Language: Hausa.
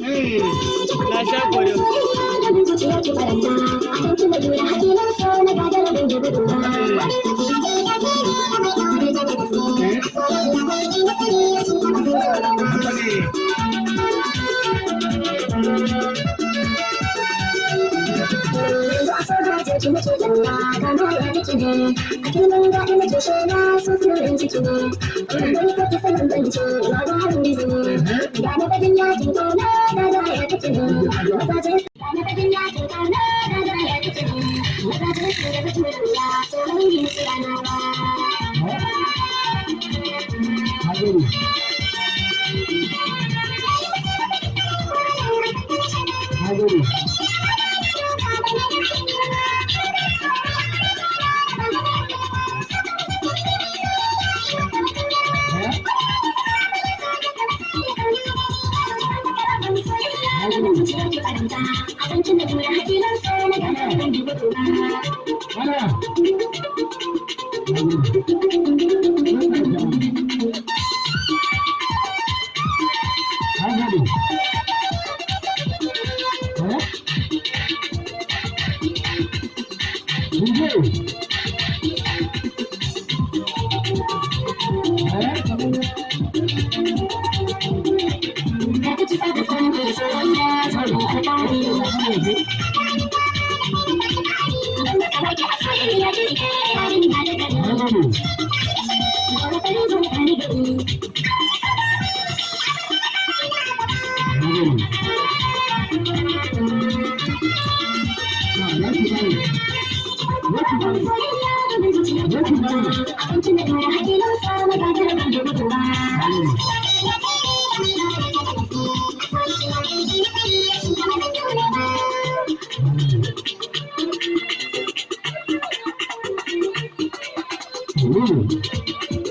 Na sha godiya. Haka ne. Na gode. Na gode. Eh? Na gode. Ana. Na gode. Barka da dama. Na gode. Eh? Mun je. Eh? Na gode. Na gode. Ah, za ki bani. Za ki bani. Za ki bani. Na gode. Na gode.